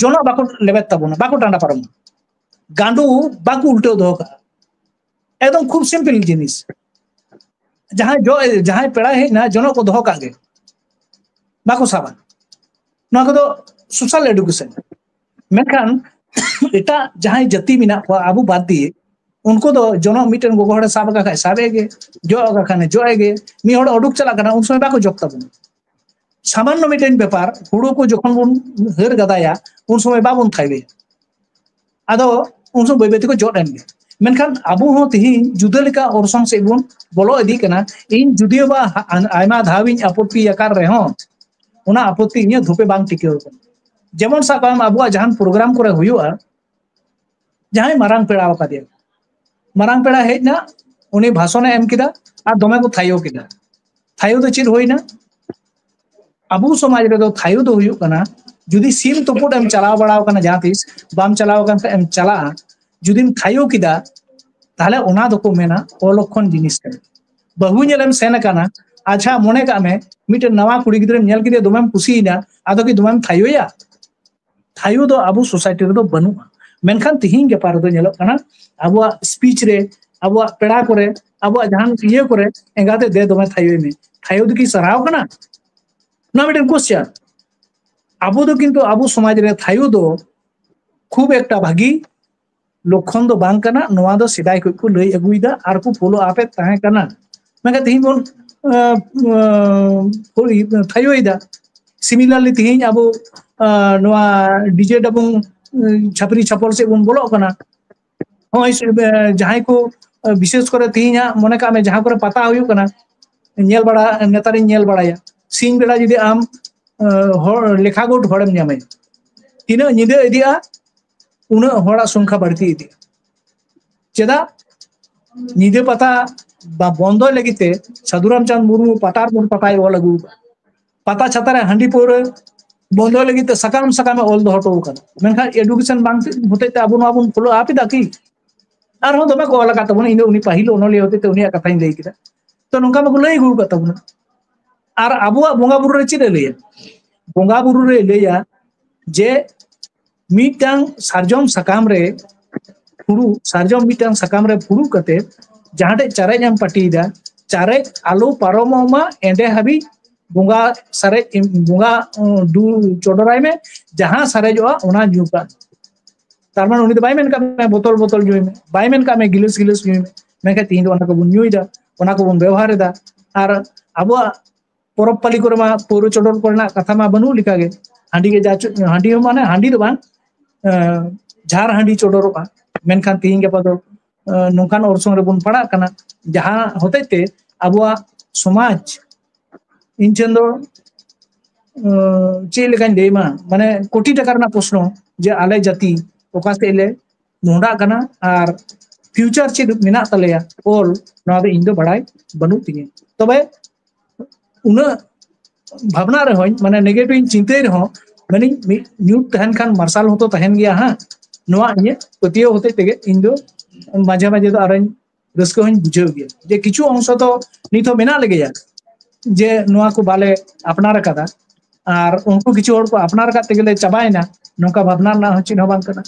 ᱡᱚᱱᱚᱜ ᱵᱟᱠᱚ ᱞᱮᱵᱮᱫ ᱛᱟᱵᱚᱱᱟ, ᱵᱟᱠᱚ ᱴᱟᱸᱰᱟ ᱯᱟᱨᱚᱢᱟ, ᱜᱟᱸᱰᱚ ᱵᱟᱠᱚ ᱩᱞᱴᱟᱹᱣ ᱫᱚᱦᱚ ᱠᱟᱜᱼᱟ᱾ ᱮᱠᱫᱚᱢ ᱠᱷᱩᱵ simple ᱡᱤᱱᱤᱥ᱾ ᱡᱟᱦᱟᱸᱭ ᱡᱚ ᱡᱟᱦᱟᱸᱭ ᱯᱮᱲᱟᱭ ᱦᱮᱡ ᱮᱱᱟ, ᱡᱚᱱᱚᱜ ᱠᱚ ᱫᱚᱦᱚ ᱠᱟᱜ ᱜᱮ, ᱵᱟᱠᱚ ᱥᱟᱵᱟ᱾ ᱱᱚᱣᱟ ᱠᱚᱫᱚ social education᱾ ᱢᱮᱱᱠᱷᱟᱱ ᱮᱴᱟᱜ ᱡᱟᱦᱟᱸᱭ ᱡᱟᱹᱛᱤ ᱢᱮᱱᱟᱜ ᱠᱚᱣᱟ ᱟᱵᱚ ᱵᱟᱫ ᱫᱤᱭᱮ, ᱩᱱᱠᱩ ᱫᱚ ᱡᱚᱱᱚᱜ ᱢᱤᱫᱴᱮᱱ ᱜᱚᱜᱚ ᱦᱚᱲᱮ ᱥᱟᱵ ᱟᱠᱟᱫ ᱠᱷᱟᱡ ᱥᱟᱵ ᱮ ᱜᱮ, ᱡᱚᱜ ᱟᱠᱟᱫ ᱠᱷᱟᱱᱮ ᱡᱚᱜ ᱮ ᱜᱮ᱾ ᱢᱤᱫ ᱦᱚᱲ ᱩᱰᱩᱠ ᱪᱟᱞᱟᱜ ᱠᱟᱱᱟ, ᱩᱱ ᱥᱚᱢᱚᱭ ᱵᱟᱠᱚ ᱡᱚᱜ ᱛᱟᱵᱚᱱᱟ᱾ ᱥᱟᱢᱟᱱᱱᱚ ᱢᱤᱫᱴᱮᱱ ᱵᱮᱯᱟᱨ, ᱦᱩᱲᱩ ᱠᱚ ᱡᱚᱠᱷᱚᱱ ᱵᱚᱱ ᱦᱟᱹᱨ ᱜᱟᱫᱟᱭᱟ, ᱩᱱ ᱥᱚᱢᱚᱭ ᱵᱟᱵᱚᱱ ᱛᱷᱟᱭᱚᱭᱟ᱾ ᱟᱫᱚ ᱩᱱ ᱥᱚᱢᱚᱭ ᱵᱟᱹᱭ ᱵᱟᱹᱭ ᱛᱮᱠᱚ ᱡᱚᱜ ᱮᱱ ᱜᱮ᱾ ᱢᱮᱱᱠᱷᱟᱱ ᱟᱵᱚ ᱦᱚᱸ ᱛᱮᱦᱮᱧ ᱡᱩᱫᱟᱹ ᱞᱮᱠᱟ ᱚᱨᱥᱚᱝ ᱥᱮᱫ ᱵᱚᱱ ᱵᱚᱞᱚ ᱤᱫᱤᱜ ᱠᱟᱱᱟ᱾ ᱤᱧ ᱡᱩᱫᱤᱭᱳ ᱵᱟ ᱦᱟ-, ᱟᱭᱢᱟ ᱫᱷᱟᱣ ᱤᱧ ᱟᱯᱚᱛᱛᱤ ᱟᱠᱟᱫ ᱨᱮᱦᱚᱸ, ᱚᱱᱟ ᱟᱯᱚᱛᱛᱤ ᱤᱧᱟᱹᱜ ᱫᱷᱩᱯᱮ ᱵᱟᱝ ᱴᱤᱠᱟᱹᱣ ᱠᱟᱱᱟ᱾ ᱡᱮᱢᱚᱱ ᱥᱟᱵ ᱠᱟᱜ ᱢᱮ, ᱟᱵᱚᱣᱟᱜ ᱡᱟᱦᱟᱱ program ᱠᱚᱨᱮ ᱦᱩᱭᱩᱜᱼᱟ, ᱡᱟᱦᱟᱸᱭ ᱢᱟᱨᱟᱝ ᱯᱮᱲᱟ ᱟᱠᱟᱫᱮᱭᱟ, ᱢᱟᱨᱟᱝ ᱯᱮᱲᱟ ᱦᱮᱡ ᱮᱱᱟ, ᱩᱱᱤ ᱵᱷᱟᱥᱚᱱᱮ ᱮᱢ ᱠᱮᱫᱟ ᱟᱨ ᱫᱚᱢᱮ ᱠᱚ ᱛᱷᱟᱭᱚ ᱠᱮᱫᱟ᱾ ᱛᱷᱟᱭᱚ ᱫᱚ ᱪᱮᱫ ᱦᱩᱭᱱᱟ? ᱟᱵᱚ ᱥᱚᱢᱟᱡᱽ ᱨᱮᱫᱚ ᱛᱷᱟᱭᱚ ᱫᱚ ᱦᱩᱭᱩᱜ ᱠᱟᱱᱟ, ᱡᱩᱫᱤ ᱥᱤᱢ ᱛᱩᱯᱩᱫ ᱮᱢ ᱪᱟᱞᱟᱣ ᱵᱟᱲᱟ ᱟᱠᱟᱱᱟ ᱡᱟᱦᱟᱸ ᱛᱤᱥ, ᱵᱟᱢ ᱪᱟᱞᱟᱣ ᱟᱠᱟᱱ ᱠᱷᱟᱱ ᱮᱢ ᱪᱟᱞᱟᱜᱼᱟ, ᱡᱩᱫᱤᱢ ᱛᱷᱟᱭᱚ ᱠᱮᱫᱟ, ᱛᱟᱦᱞᱮ ᱚᱱᱟ ᱫᱚᱠᱚ ᱢᱮᱱᱟ ᱚᱞᱚᱠᱷᱚᱱ ᱡᱤᱱᱤᱥ ᱠᱟᱱᱟ᱾ ᱵᱟᱹᱦᱩ ᱧᱮᱞᱮᱢ ᱥᱮᱱ ᱟᱠᱟᱱᱟ, ᱟᱪᱪᱷᱟ, ᱢᱚᱱᱮ ᱠᱟᱜ ᱢᱮ ᱢᱤᱫᱴᱮᱱ ᱱᱟᱣᱟ ᱠᱩᱲᱤ ᱜᱤᱫᱽᱨᱟᱹᱢ ᱧᱮᱞ ᱠᱮᱫᱮᱭᱟ, ᱫᱚᱢᱮᱢ ᱠᱩᱥᱤᱭᱮᱱᱟ, ᱟᱫᱚ ᱠᱤ ᱫᱚᱢᱮᱢ ᱛᱷᱟᱭᱚᱭᱟ? ᱛᱷᱟᱭᱚ ᱫᱚ ᱟᱵᱚ society ᱨᱮᱫᱚ ᱵᱟᱹᱱᱩᱜᱼᱟ᱾ ᱢᱮᱱᱠᱷᱟᱱ ᱛᱤᱦᱤᱧ ᱜᱟᱯᱟ ᱨᱮᱫᱚ ᱧᱮᱞᱚᱜ ᱠᱟᱱᱟ, ᱟᱵᱚᱣᱟᱜ speech ᱨᱮ, ᱟᱵᱚᱣᱟᱜ ᱯᱮᱲᱟ ᱠᱚᱨᱮ, ᱟᱵᱚᱣᱟᱜ ᱡᱟᱦᱟᱱ ᱤᱭᱟᱹ ᱠᱚᱨᱮ, "ᱮᱸᱜᱟᱛᱮ ᱫᱮ ᱫᱚᱢᱮ ᱛᱷᱟᱭᱚᱭ ᱢᱮ", ᱛᱷᱟᱭᱚ ᱫᱚ ᱠᱤ ᱥᱟᱨᱦᱟᱣ ᱠᱟᱱᱟ? ᱱᱚᱣᱟ ᱢᱤᱫᱴᱮᱱ question᱾ ᱟᱵᱚ ᱫᱚ ᱠᱤᱱᱛᱩ ᱟᱵᱚ ᱥᱚᱢᱟᱡᱽ ᱨᱮ ᱛᱷᱟᱭᱚ ᱫᱚ ᱠᱷᱩᱵ ᱮᱠᱴᱟ ᱵᱷᱟᱹᱜᱤ ᱞᱚᱠᱠᱷᱚᱱ ᱫᱚ ᱵᱟᱝ ᱠᱟᱱᱟ᱾ ᱱᱚᱣᱟ ᱫᱚ ᱥᱮᱫᱟᱭ ᱠᱷᱚᱱ ᱠᱚ ᱞᱟᱹᱭ ᱟᱹᱜᱩᱭᱮᱫᱟ ᱟᱨ ᱠᱚ follow up ᱮᱫ ᱛᱟᱦᱮᱸ ᱠᱟᱱᱟ᱾ ᱢᱮᱱᱠᱷᱟᱱ ᱛᱮᱦᱮᱧ ᱵᱚᱱ, ᱟᱸ, ᱟᱸ, ᱛᱷᱟᱭᱚᱭᱮᱫᱟ᱾ Similarly, ᱛᱮᱦᱮᱧ ᱟᱵᱚ, ᱟᱸ, ᱱᱚᱣᱟ DJ ᱰᱟᱵᱩᱝ, ᱟᱸ, ᱪᱷᱟᱯᱨᱤ ᱪᱷᱟᱯᱚᱞ ᱥᱮᱫ ᱵᱚᱱ ᱵᱚᱞᱚᱜ ᱠᱟᱱᱟ᱾ ᱦᱚᱸᱜᱼᱚᱭ ᱥᱮ, ᱟᱸ, ᱡᱟᱦᱟᱸᱭ ᱠᱚ, ᱟᱸ, ᱵᱤᱥᱮᱥ ᱠᱚᱨᱮ ᱛᱮᱦᱮᱧᱟᱜ ᱢᱚᱱᱮ ᱠᱟᱜ ᱢᱮ, ᱡᱟᱦᱟᱸ ᱠᱚᱨᱮ ᱯᱟᱛᱟ ᱦᱩᱭᱩᱜ ᱠᱟᱱᱟ, ᱧᱮᱞ ᱵᱟᱲᱟ, ᱱᱮᱛᱟᱨᱤᱧ ᱧᱮᱞ ᱵᱟᱲᱟᱭᱟ, ᱥᱤᱧ ᱵᱮᱲᱟ ᱡᱩᱫᱤ ᱟᱢ, ᱟᱸ, ᱦᱚᱲ ᱞᱮᱠᱷᱟ ᱜᱚᱴ ᱦᱚᱲᱮᱢ ᱧᱟᱢᱮᱭᱟ, ᱛᱤᱱᱟᱹᱜ ᱧᱤᱫᱟᱹ ᱤᱫᱤᱜᱼᱟ, ᱩᱱᱟᱹᱜ ᱦᱚᱲᱟᱜ ᱥᱚᱝᱠᱷᱟ ᱵᱟᱹᱲᱛᱤ ᱤᱫᱤᱜᱼᱟ᱾ ᱪᱮᱫᱟᱜ? ᱧᱤᱫᱟᱹ ᱯᱟᱛᱟ ᱵᱟ-, ᱵᱚᱱᱫᱚᱭ ᱞᱟᱹᱜᱤᱫ ᱛᱮ ᱥᱟᱹᱫᱷᱩ ᱨᱟᱢᱪᱟᱸᱫᱽ ᱢᱩᱨᱢᱩ ᱯᱟᱛᱟ ᱨᱮ ᱯᱟᱛᱟᱭ ᱚᱞ ᱟᱹᱜᱩ ᱟᱠᱟᱫᱟ᱾ ᱯᱟᱛᱟ ᱪᱷᱟᱛᱟ ᱨᱮ ᱦᱟᱺᱰᱤ ᱯᱟᱹᱣᱨᱟᱹ ᱵᱚᱱᱫᱚᱭ ᱞᱟᱹᱜᱤᱫ ᱛᱮ ᱥᱟᱠᱟᱢ ᱥᱟᱠᱟᱢᱮ ᱚᱞ ᱫᱚᱦᱚ ᱦᱚᱴᱚ ᱟᱠᱟᱫᱟ᱾ ᱢᱮᱱᱠᱷᱟᱱ education ᱵᱟᱝ ᱦᱚᱛᱮᱡ ᱛᱮ ᱟᱵᱚ ᱱᱚᱣᱟ ᱵᱚᱱ follow up ᱮᱫᱟ ᱠᱤ? ᱟᱨᱦᱚᱸ ᱫᱚᱢᱮ ᱠᱚ ᱚᱞ ᱟᱠᱟᱫ ᱛᱟᱵᱚᱱᱟ, ᱤᱧ ᱫᱚ ᱩᱱᱤ ᱯᱟᱹᱦᱤᱞ ᱚᱱᱚᱞᱤᱭᱟᱹ ᱦᱚᱛᱮᱛᱮ ᱩᱱᱤᱭᱟᱜ ᱠᱟᱛᱷᱟᱧ ᱞᱟᱹᱭ ᱠᱮᱫᱟ᱾ ᱛᱚ ᱱᱚᱝᱠᱟ ᱢᱟᱠᱚ ᱞᱟᱹᱭ ᱟᱹᱜᱩ ᱟᱠᱟᱫ ᱛᱟᱵᱚᱱᱟ᱾ ᱟᱨ ᱟᱵᱚᱣᱟᱜ ᱵᱚᱸᱜᱟ ᱵᱩᱨᱩ ᱨᱮ ᱪᱮᱫ ᱮ ᱞᱟᱹᱭᱟ? ᱵᱚᱸᱜᱟ ᱵᱩᱨᱩ ᱨᱮ ᱞᱟᱹᱭᱟ ᱡᱮ ᱢᱤᱫᱴᱟᱝ ᱥᱟᱨᱡᱚᱢ ᱥᱟᱠᱟᱢ ᱨᱮ ᱯᱷᱩᱲᱩᱜ, ᱥᱟᱨᱡᱚᱢ ᱢᱤᱫᱴᱟᱝ ᱥᱟᱠᱟᱢ ᱨᱮ ᱯᱷᱩᱲᱩᱜ ᱠᱟᱛᱮ ᱡᱟᱦᱟᱸ ᱴᱷᱮᱡ ᱪᱟᱨᱮᱡ ᱮᱢ ᱯᱟᱹᱴᱤᱭᱮᱫᱟ, ᱪᱟᱨᱮᱡ ᱟᱞᱚ ᱯᱟᱨᱚᱢᱚᱜ ᱢᱟ, ᱮᱸᱰᱮ ᱦᱟᱹᱵᱤᱡ ᱵᱚᱸᱜᱟ ᱥᱟᱨᱮᱡ, ᱵᱚᱸᱜᱟ, ᱩᱸ, ᱫᱩᱞ ᱪᱚᱰᱚᱨᱟᱭ ᱢᱮ, ᱡᱟᱦᱟᱸ ᱥᱟᱨᱮᱡᱚᱜᱼᱟ ᱚᱱᱟ ᱧᱩ ᱠᱟᱜ᱾ ᱛᱟᱨ ᱢᱟᱱᱮ ᱩᱱᱤ ᱫᱚ ᱵᱟᱭ ᱢᱮᱱ ᱠᱟᱜ ᱢᱮ ᱵᱳᱛᱚᱞ ᱵᱳᱛᱚᱞ ᱧᱩᱭ ᱢᱮ, ᱵᱟᱭ ᱢᱮᱱ ᱠᱟᱜ ᱢᱮ ᱜᱤᱞᱟᱹᱥ ᱜᱤᱞᱟᱹᱥ ᱧᱩᱭ ᱢᱮ, ᱢᱮᱱᱠᱷᱟᱱ ᱛᱤᱦᱤᱧ ᱫᱚ ᱚᱱᱟ ᱠᱚᱵᱚᱱ ᱧᱩᱭᱮᱫᱟ, ᱚᱱᱟ ᱠᱚᱵᱚᱱ ᱵᱮᱣᱦᱟᱨ ᱮᱫᱟ᱾ ᱟᱨ ᱟᱵᱚᱣᱟᱜ ᱯᱚᱨᱚᱵᱽ ᱯᱟᱹᱞᱤ ᱠᱚᱨᱮ ᱢᱟ ᱯᱟᱹᱣᱨᱟᱹ ᱪᱚᱰᱚᱨ ᱠᱚᱨᱮᱱᱟᱜ ᱠᱟᱛᱷᱟ ᱢᱟ ᱵᱟᱹᱱᱩᱜ ᱞᱮᱠᱟᱜᱮ, ᱦᱟᱺᱰᱤ ᱜᱮ ᱡᱟ ᱪᱚ-, ᱦᱟᱺᱰᱤ ᱦᱚᱸ ᱢᱟᱱᱮ ᱦᱟᱺᱰᱤ ᱫᱚ ᱵᱟᱝ, ᱮᱸ, ᱡᱷᱟᱨ ᱦᱟᱺᱰᱤ ᱪᱚᱰᱚᱨᱚᱜᱼᱟ᱾ ᱢᱮᱱᱠᱷᱟᱱ ᱛᱤᱦᱤᱧ ᱜᱟᱯᱟ ᱫᱚ, ᱮᱸ, ᱱᱚᱝᱠᱟᱱ ᱚᱨᱥᱚᱝ ᱨᱮᱵᱚᱱ ᱯᱟᱲᱟᱜ ᱠᱟᱱᱟ, ᱡᱟᱦᱟᱸ ᱦᱚᱛᱮᱡ ᱛᱮ ᱟᱵᱚᱣᱟᱜ ᱥᱚᱢᱟᱡᱽ, ᱤᱧ ᱴᱷᱮᱱ ᱫᱚ, ᱮᱸ, ᱪᱮᱫ ᱞᱮᱠᱟᱧ ᱞᱟᱹᱭ ᱢᱟ, ᱢᱟᱱᱮ ᱠᱳᱴᱤ ᱴᱟᱠᱟ ᱨᱮᱱᱟᱜ ᱯᱨᱚᱥᱱᱚ ᱡᱮ ᱟᱞᱮ ᱡᱟᱹᱛᱤ ᱚᱠᱟ ᱥᱮᱫ ᱞᱮ ᱢᱚᱦᱰᱟᱜ ᱠᱟᱱᱟ ᱟᱨ ᱯᱷᱤᱭᱩᱪᱟᱨ ᱪᱮᱫ ᱢᱮᱱᱟᱜ ᱛᱟᱞᱮᱭᱟ ᱚᱞ, ᱱᱚᱣᱟ ᱫᱚ ᱤᱧ ᱫᱚ ᱵᱟᱲᱟᱭ ᱵᱟᱹᱱᱩᱜ ᱛᱤᱧᱟᱹ᱾ ᱛᱚᱵᱮ ᱩᱱᱟᱹᱜ ᱵᱷᱟᱵᱽᱱᱟ ᱨᱮᱦᱚᱸᱧ, ᱢᱟᱱᱮ ᱱᱮᱜᱮᱴᱤᱵᱷ ᱤᱧ ᱪᱤᱱᱛᱟᱹᱭ ᱨᱮᱦᱚᱸ, ᱢᱟᱱᱮ ᱢᱤᱫ ᱧᱩᱛ ᱛᱟᱦᱮᱱ ᱠᱷᱟᱱ ᱢᱟᱨᱥᱟᱞ ᱦᱚᱸᱛᱚ ᱛᱟᱦᱮᱱ ᱜᱮᱭᱟ ᱦᱟᱸᱜ᱾ ᱱᱚᱣᱟ ᱤᱧᱟᱹᱜ ᱯᱟᱹᱛᱭᱟᱹᱣ ᱦᱚᱛᱮᱡ ᱛᱮᱜᱮ ᱤᱧ ᱫᱚ ᱢᱟᱡᱷᱮ ᱢᱟᱡᱷᱮ ᱫᱚ ᱟᱨᱚᱧ ᱨᱟᱹᱥᱠᱟᱹ ᱦᱚᱸᱧ ᱵᱩᱡᱷᱟᱹᱣ ᱜᱮᱭᱟ ᱡᱮ ᱠᱤᱪᱷᱩ ᱚᱝᱥᱚ ᱫᱚ ᱱᱤᱛ ᱦᱚᱸ ᱢᱮᱱᱟᱜ ᱞᱮᱜᱮᱭᱟ, ᱡᱮ ᱱᱚᱣᱟ ᱠᱚ ᱵᱟᱞᱮ ᱟᱯᱱᱟᱨ ᱟᱠᱟᱫᱟ᱾ ᱟᱨ ᱩᱱᱠᱩ ᱠᱤᱪᱷᱩ ᱦᱚᱲ ᱠᱚ ᱟᱯᱱᱟᱨ ᱟᱠᱟᱫ ᱛᱮᱜᱮ ᱞᱮ ᱪᱟᱵᱟᱭᱮᱱᱟ, ᱱᱚᱝᱠᱟ ᱵᱷᱟᱵᱽᱱᱟ ᱨᱮᱱᱟᱜ ᱦᱚᱸ ᱪᱮᱫ ᱦᱚᱸ ᱵᱟᱝ ᱠᱟᱱᱟ᱾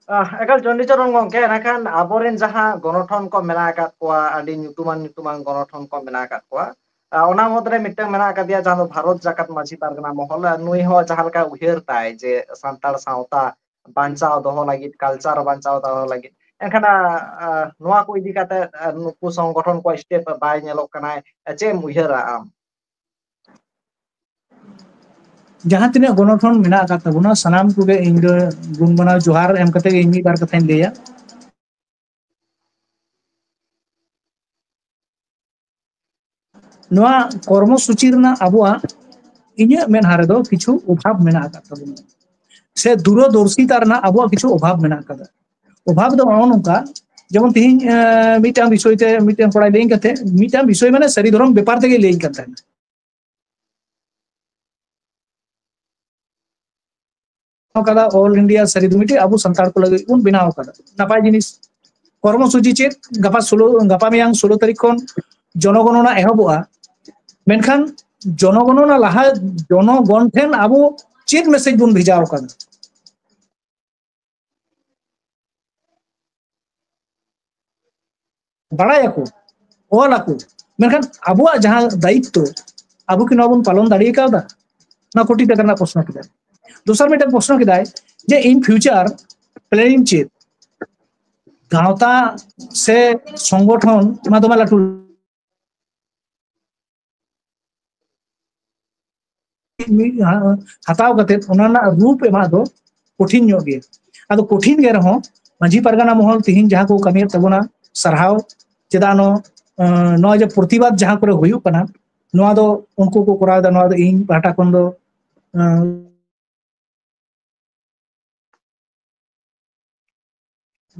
ᱟᱦ, ᱮᱠᱟᱞ ᱪᱚᱱᱰᱤᱪᱚᱨᱚᱱ ᱜᱚᱢᱠᱮ, ᱮᱱᱠᱷᱟᱱ ᱟᱵᱚᱨᱮᱱ ᱡᱟᱦᱟᱸ ᱜᱚᱱᱚᱴᱷᱚᱱ ᱠᱚ ᱢᱮᱱᱟᱜ ᱟᱠᱟᱫ ᱠᱚᱣᱟ, ᱟᱹᱰᱤ ᱧᱩᱛᱩᱢᱟᱱ ᱧᱩᱛᱩᱢᱟᱱ ᱜᱚᱱᱚᱴᱷᱚᱱ ᱠᱚ ᱢᱮᱱᱟᱜ ᱟᱠᱟᱫ ᱠᱚᱣᱟ, ᱟᱨ ᱚᱱᱟ ᱢᱩᱫᱽᱨᱮ ᱢᱤᱫᱴᱟᱝ ᱢᱮᱱᱟᱜ ᱟᱠᱟᱫᱮᱭᱟ ᱡᱟᱦᱟᱸ ᱫᱚ ᱵᱷᱟᱨᱚᱛ ᱡᱟᱠᱟᱛ ᱢᱟᱹᱡᱷᱤ ᱯᱟᱨᱜᱟᱱᱟ ᱢᱚᱦᱚᱞ, ᱱᱩᱭ ᱦᱚᱸ ᱡᱟᱦᱟᱸ ᱞᱮᱠᱟ ᱩᱭᱦᱟᱹᱨ ᱛᱟᱭ ᱡᱮ ᱥᱟᱱᱛᱟᱲ ᱥᱟᱶᱛᱟ ᱵᱟᱧᱪᱟᱣ ᱫᱚᱦᱚ ᱞᱟᱹᱜᱤᱫ, ᱠᱟᱞᱪᱟᱨ ᱵᱟᱧᱪᱟᱣ ᱫᱚᱦᱚ ᱞᱟᱹᱜᱤᱫ, ᱮᱱᱠᱷᱟᱱ, ᱟ, ᱟ, ᱱᱚᱣᱟ ᱠᱚ ᱤᱫᱤ ᱠᱟᱛᱮ, ᱟ, ᱱᱩᱠᱩ ᱥᱚᱝᱜᱚᱴᱷᱚᱱ ᱠᱚᱣᱟᱜ ᱥᱴᱮᱯ ᱵᱟᱭ ᱧᱮᱞᱚᱜ ᱠᱟᱱᱟᱭ, ᱪᱮᱫ ᱮᱢ ᱩᱭᱦᱟᱹᱨᱟ ᱟᱢ? ᱡᱟᱦᱟᱸ ᱛᱤᱱᱟᱹᱜ ᱜᱚᱱᱚᱴᱷᱚᱱ ᱢᱮᱱᱟᱜ ᱟᱠᱟᱫ ᱛᱟᱵᱚᱱᱟ, ᱥᱟᱱᱟᱢ ᱠᱚᱜᱮ ᱤᱧ ᱫᱚ ᱜᱩᱱ ᱢᱟᱱᱟᱣ ᱡᱚᱦᱟᱨ ᱮᱢ ᱠᱟᱛᱮ ᱜᱮ ᱤᱧ ᱢᱤᱫ ᱵᱟᱨ ᱠᱟᱛᱷᱟᱧ ᱞᱟᱹᱭᱟ᱾ ᱱᱚᱣᱟ ᱠᱚᱨᱢᱚ ᱥᱩᱪᱤ ᱨᱮᱱᱟᱜ ᱟᱵᱚᱣᱟᱜ, ᱤᱧᱟᱹᱜ ᱢᱮᱫᱦᱟ ᱨᱮᱫᱚ ᱠᱤᱪᱷᱩ ᱚᱵᱷᱟᱵ ᱢᱮᱱᱟᱜ ᱟᱠᱟᱫ ᱛᱟᱵᱚᱱᱟ, ᱥᱮ ᱫᱩᱨᱚᱫᱚᱨᱥᱤᱛᱟ ᱨᱮᱱᱟᱜ ᱟᱵᱚᱣᱟᱜ ᱠᱤᱪᱷᱩ ᱚᱵᱷᱟᱵ ᱢᱮᱱᱟᱜ ᱟᱠᱟᱫᱟ᱾ ᱚᱵᱷᱟᱵ ᱫᱚ ᱱᱚᱜᱼᱚ ᱱᱚᱝᱠᱟ, ᱡᱮᱢᱚᱱ ᱛᱤᱦᱤᱧ, ᱮ, ᱢᱤᱫᱴᱟᱝ ᱵᱤᱥᱚᱭ ᱛᱮ ᱢᱤᱫᱴᱟᱝ ᱠᱚᱲᱟᱭ ᱞᱟᱹᱭᱟᱹᱧ ᱠᱟᱱ ᱛᱟᱦᱮᱸᱫ, ᱢᱤᱫᱴᱟᱝ ᱵᱤᱥᱚᱭ ᱢᱟᱱᱮ ᱥᱟᱹᱨᱤ ᱫᱷᱚᱨᱚᱢ ᱵᱮᱯᱟᱨ ᱛᱮᱜᱮ ᱞᱟᱹᱭᱟᱹᱧ ᱠᱟᱱ ᱛᱟᱦᱮᱸᱫ᱾ ᱟᱠᱟᱫᱟ, ᱚᱞ ᱤᱱᱰᱤᱭᱟ ᱥᱟᱹᱨᱤ ᱫᱚ ᱢᱤᱫᱴᱤᱡ ᱟᱵᱚ ᱥᱟᱱᱛᱟᱲ ᱠᱚ ᱞᱟᱹᱜᱤᱫ ᱵᱚᱱ ᱵᱮᱱᱟᱣ ᱟᱠᱟᱫᱟ᱾ ᱱᱟᱯᱟᱭ ᱡᱤᱱᱤᱥ᱾ ᱠᱚᱨᱢᱚ ᱥᱩᱪᱤ ᱪᱮᱫ? ᱜᱟᱯᱟ ᱥᱳᱞᱳ, ᱜᱟᱯᱟ ᱢᱮᱭᱟᱝ ᱥᱳᱞᱳ ᱛᱟᱹᱨᱤᱠᱷ ᱠᱷᱚᱱ ᱡᱚᱱᱚᱜᱚᱱᱚᱱᱟ ᱮᱦᱚᱵᱚᱜᱼᱟ᱾ ᱢᱮᱱᱠᱷᱟᱱ ᱡᱚᱱᱚᱜᱚᱱᱚᱱᱟ ᱞᱟᱦᱟ ᱡᱚᱱᱚᱜᱚᱱ ᱴᱷᱮᱱ ᱟᱵᱚ ᱪᱮᱫ ᱢᱮᱥᱮᱡᱽ ᱵᱚᱱ ᱵᱷᱮᱡᱟ ᱟᱠᱟᱫᱟ? ᱵᱟᱲᱟᱭᱟᱠᱚ, ᱚᱞ ᱟᱠᱚ, ᱢᱮᱱᱠᱷᱟᱱ ᱟᱵᱚᱣᱟᱜ ᱡᱟᱦᱟᱸ ᱫᱟᱭᱤᱛᱛᱚ, ᱟᱵᱚ ᱠᱤ ᱱᱚᱣᱟ ᱵᱚᱱ ᱯᱟᱞᱚᱱ ᱫᱟᱲᱮ ᱠᱟᱣᱫᱟ? ᱱᱚᱣᱟ ᱠᱳᱴᱤ ᱴᱟᱠᱟ ᱨᱮᱱᱟᱜ ᱯᱨᱚᱥᱱᱚ ᱠᱮᱫᱟᱭ᱾ ᱫᱚᱥᱟᱨ ᱢᱤᱫᱴᱮᱱ ᱯᱨᱚᱥᱱᱚ ᱠᱮᱫᱟᱭ ᱡᱮ ᱤᱧ ᱯᱷᱤᱭᱩᱪᱟᱨ ᱯᱞᱮᱱᱤᱝ ᱪᱮᱫ? ᱜᱟᱶᱛᱟ ᱥᱮ ᱥᱚᱝᱜᱚᱴᱷᱚᱱ ᱚᱱᱟ ᱫᱚᱢᱮ ᱞᱟᱹᱴᱩ ᱢᱤᱫ ᱦᱟ-, ᱦᱟᱛᱟᱣ ᱠᱟᱛᱮ ᱚᱱᱟ ᱨᱮᱱᱟᱜ ᱨᱩᱯ ᱮᱢᱟᱜ ᱫᱚ ᱠᱚᱴᱷᱤᱱ ᱧᱚᱜ ᱜᱮᱭᱟ᱾ ᱟᱫᱚ ᱠᱚᱴᱷᱤᱱ ᱜᱮ ᱨᱮᱦᱚᱸ ᱢᱟᱹᱡᱷᱤ ᱯᱟᱨᱜᱟᱱᱟ ᱢᱚᱦᱚᱞ ᱛᱤᱦᱤᱧ ᱡᱟᱦᱟᱸ ᱠᱚ ᱠᱟᱹᱢᱤᱭᱮᱫ ᱛᱟᱵᱚᱱᱟ, ᱥᱟᱨᱦᱟᱣ᱾ ᱪᱮᱫᱟᱜ ᱱᱚ-, ᱟᱸ, ᱱᱚᱣᱟ ᱡᱮ ᱯᱨᱚᱛᱤᱵᱟᱫ ᱡᱟᱦᱟᱸ ᱠᱚᱨᱮ ᱦᱩᱭᱩᱜ ᱠᱟᱱᱟ, ᱱᱚᱣᱟ ᱫᱚ ᱩᱱᱠᱩ ᱠᱚ ᱠᱚᱨᱟᱣ ᱮᱫᱟ, ᱱᱚᱣᱟ ᱫᱚ ᱤᱧ ᱯᱟᱦᱴᱟ ᱠᱷᱚᱱ ᱫᱚ, ᱟᱸ,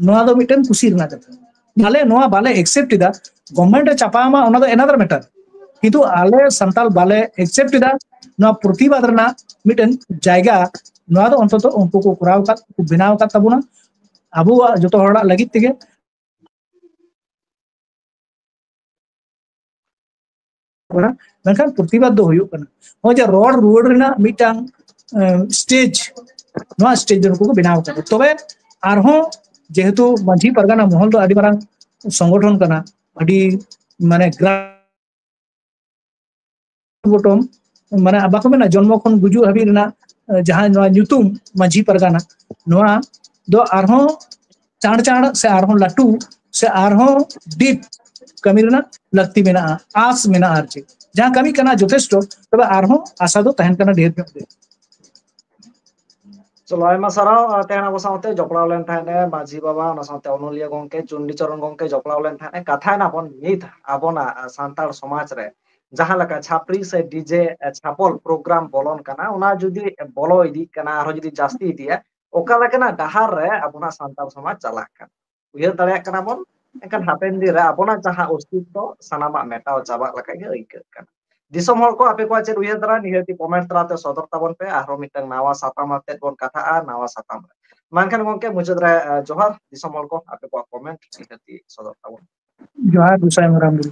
ᱱᱚᱣᱟ ᱫᱚ ᱢᱤᱫᱴᱮᱱ ᱠᱩᱥᱤ ᱨᱮᱱᱟᱜ ᱠᱟᱛᱷᱟ᱾ ᱟᱞᱮ ᱱᱚᱣᱟ ᱵᱟᱞᱮ ᱮᱠᱥᱮᱯᱴ ᱮᱫᱟ, ᱜᱚᱵᱷᱢᱮᱱᱴ ᱮ ᱪᱟᱯᱟ ᱟᱢᱟ, ᱚᱱᱟ ᱫᱚ another matter, ᱠᱤᱱᱛᱩ ᱟᱞᱮ ᱥᱟᱱᱛᱟᱲ ᱵᱟᱞᱮ ᱮᱠᱥᱮᱯᱴ ᱮᱫᱟ ᱱᱚᱣᱟ ᱯᱨᱚᱛᱤᱵᱟᱫ ᱨᱮᱱᱟᱜ ᱢᱤᱫᱴᱮᱱ ᱡᱟᱭᱜᱟ᱾ ᱱᱚᱣᱟ ᱫᱚ ᱚᱱᱛᱚᱛᱚ ᱩᱱᱠᱩ ᱠᱚ ᱠᱚᱨᱟᱣ ᱟᱠᱟᱫ, ᱠᱚ ᱵᱮᱱᱟᱣ ᱟᱠᱟᱫ ᱛᱟᱵᱚᱱᱟ ᱟᱵᱚᱣᱟᱜ ᱡᱚᱛᱚ ᱦᱚᱲᱟᱜ ᱞᱟᱹᱜᱤᱫ ᱛᱮᱜᱮ᱾ ᱠᱟᱱᱟ, ᱢᱮᱱᱠᱷᱟᱱ ᱯᱨᱚᱛᱤᱵᱟᱫ ᱫᱚ ᱦᱩᱭᱩᱜ ᱠᱟᱱᱟ᱾ ᱱᱚᱜᱼᱚᱭ ᱡᱮ ᱨᱚᱲ ᱨᱩᱣᱟᱹᱲ ᱨᱮᱱᱟᱜ ᱢᱤᱫᱴᱟᱝ, ᱮᱸ, ᱥᱴᱮᱡᱽ, ᱱᱚᱣᱟ ᱥᱴᱮᱡᱽ ᱫᱚ ᱱᱩᱠᱩ ᱠᱚ ᱵᱮᱱᱟᱣ ᱠᱟᱫᱟ᱾ ᱛᱚᱵᱮ ᱟᱨᱦᱚᱸ ᱡᱮᱦᱮᱛᱩ ᱢᱟᱹᱡᱷᱤ ᱯᱟᱨᱜᱟᱱᱟ ᱢᱚᱦᱚᱞ ᱫᱚ ᱟᱹᱰᱤ ᱢᱟᱨᱟᱝ ᱥᱚᱝᱜᱚᱴᱷᱚᱱ ᱠᱟᱱᱟ, ᱟᱹᱰᱤ ᱢᱟᱱᱮ ᱜᱨᱟ-, ᱵᱚᱴᱚᱢ, ᱢᱟᱱᱮ ᱵᱟᱠᱚ ᱢᱮᱱᱟ ᱡᱚᱱᱢᱚ ᱠᱷᱚᱱ ᱜᱩᱡᱩᱜ ᱦᱟᱹᱵᱤᱡ ᱨᱮᱱᱟᱜ, ᱮᱸ, ᱡᱟᱦᱟᱸ ᱱᱚᱣᱟ ᱧᱩᱛᱩᱢ ᱢᱟᱹᱡᱷᱤ ᱯᱟᱨᱜᱟᱱᱟ, ᱱᱚᱣᱟ ᱫᱚ ᱟᱨᱦᱚᱸ ᱪᱟᱬ ᱪᱟᱬ ᱥᱮ ᱟᱨᱦᱚᱸ ᱞᱟᱹᱴᱩ ᱥᱮ ᱟᱨᱦᱚᱸ ᱰᱤᱯ ᱠᱟᱹᱢᱤ ᱨᱮᱱᱟᱜ ᱞᱟᱹᱠᱛᱤ ᱢᱮᱱᱟᱜᱼᱟ, ᱟᱥ ᱢᱮᱱᱟᱜᱼᱟ ᱟᱨ ᱪᱮᱫ᱾ ᱡᱟᱦᱟᱸ ᱠᱟᱹᱢᱤ ᱠᱟᱱᱟ ᱡᱚᱛᱷᱮᱥᱴᱚ, ᱛᱚᱵᱮ ᱟᱨᱦᱚᱸ ᱟᱥᱟ ᱫᱚ ᱛᱟᱦᱮᱱ ᱠᱟᱱᱟ ᱰᱷᱮᱨ ᱧᱚᱜ ᱜᱮ᱾ ᱪᱚᱞᱚ, ᱟᱭᱢᱟ ᱥᱟᱨᱦᱟᱣ᱾ ᱟᱨ ᱛᱮᱦᱮᱧ ᱟᱵᱚ ᱥᱟᱶᱛᱮ ᱡᱚᱯᱲᱟᱣ ᱞᱮᱱ ᱛᱟᱦᱮᱸᱫ ᱮ ᱢᱟᱹᱡᱷᱤ ᱵᱟᱵᱟ, ᱚᱱᱟ ᱥᱟᱶᱛᱮ ᱚᱱᱚᱞᱤᱭᱟᱹ ᱜᱚᱝᱠᱮ ᱪᱩᱱᱰᱤ ᱪᱚᱨᱚᱱ ᱜᱚᱝᱠᱮ ᱡᱚᱯᱲᱟᱣ ᱞᱮᱱ ᱛᱟᱦᱮᱸᱫ ᱮ᱾ ᱠᱟᱛᱷᱟᱭ ᱱᱟᱵᱚᱱ ᱱᱤᱛ ᱟᱵᱚᱱᱟᱜ ᱥᱟᱱᱛᱟᱲ ᱥᱚᱢᱟᱡᱽ ᱨᱮ ᱡᱟᱦᱟᱸ ᱞᱮᱠᱟ ᱪᱷᱟᱯᱨᱤ ᱥᱮ ᱰᱤᱡᱮ ᱪᱷᱟᱯᱚᱞ ᱯᱨᱳᱜᱨᱟᱢ ᱵᱚᱞᱚᱱ ᱠᱟᱱᱟ, ᱚᱱᱟ ᱡᱩᱫᱤ ᱵᱚᱞᱚ ᱤᱫᱤᱜ ᱠᱟᱱᱟ, ᱟᱨᱦᱚᱸ ᱡᱩᱫᱤ ᱡᱟᱹᱥᱛᱤ ᱤᱫᱤᱜᱼᱟ, ᱚᱠᱟ ᱞᱮᱠᱟᱱᱟᱜ ᱰᱟᱦᱟᱨ ᱨᱮ ᱟᱵᱚᱱᱟᱜ ᱥᱟᱱᱛᱟᱲ ᱥᱚᱢᱟᱡᱽ ᱪᱟᱞᱟᱜ ᱠᱟᱱᱟ? ᱩᱭᱦᱟᱹᱨ ᱫᱟᱲᱮᱭᱟᱜ ᱠᱟᱱᱟ ᱵᱚᱱ, ᱮᱱᱠᱷᱟᱱ ᱦᱟᱯᱮᱱ ᱫᱤᱱ ᱨᱮ ᱟᱵᱚᱱᱟᱜ ᱡᱟᱦᱟᱸ ᱚᱥᱛᱤᱛᱛᱚ ᱥᱟᱱᱟᱢᱟᱜ ᱢᱮᱴᱟᱣ ᱪᱟᱵᱟᱜ ᱞᱮᱠᱟ ᱜᱮ ᱟᱹᱭᱠᱟᱹᱜ ᱠᱟᱱᱟ᱾ ᱫᱤᱥᱚᱢ ᱦᱚᱲ ᱠᱚ, ᱟᱯᱮ ᱠᱚᱣᱟᱜ ᱪᱮᱫ ᱩᱭᱦᱟᱹᱨ ᱫᱟᱨᱟ, ᱱᱤᱦᱟᱹᱛᱤ comment ᱛᱟᱞᱟᱛᱮ ᱥᱚᱫᱚᱨ ᱛᱟᱵᱚᱱ ᱯᱮ᱾ ᱟᱨᱦᱚᱸ ᱢᱤᱫᱴᱟᱝ ᱱᱟᱣᱟ ᱥᱟᱛᱟᱢ ᱟᱛᱮᱫ ᱵᱚᱱ ᱠᱟᱛᱷᱟᱜᱼᱟ, ᱱᱟᱣᱟ ᱥᱟᱛᱟᱢ ᱨᱮ᱾ ᱢᱟ ᱮᱱᱠᱷᱟᱱ ᱜᱚᱝᱠᱮ, ᱢᱩᱪᱟᱹᱫ ᱨᱮ, ᱟᱸ, ᱡᱚᱦᱟᱨ ᱫᱤᱥᱚᱢ ᱦᱚᱲ ᱠᱚ, ᱟᱯᱮ ᱠᱚᱣᱟᱜ comment ᱱᱤᱦᱟᱹᱛᱤ ᱥᱚᱫᱚᱨ ᱛᱟᱵᱚᱱ᱾ ᱡᱚᱦᱟᱨ ᱜᱚᱸᱥᱟᱭ ᱢᱟᱨᱟᱝ ᱵᱩᱨᱩ᱾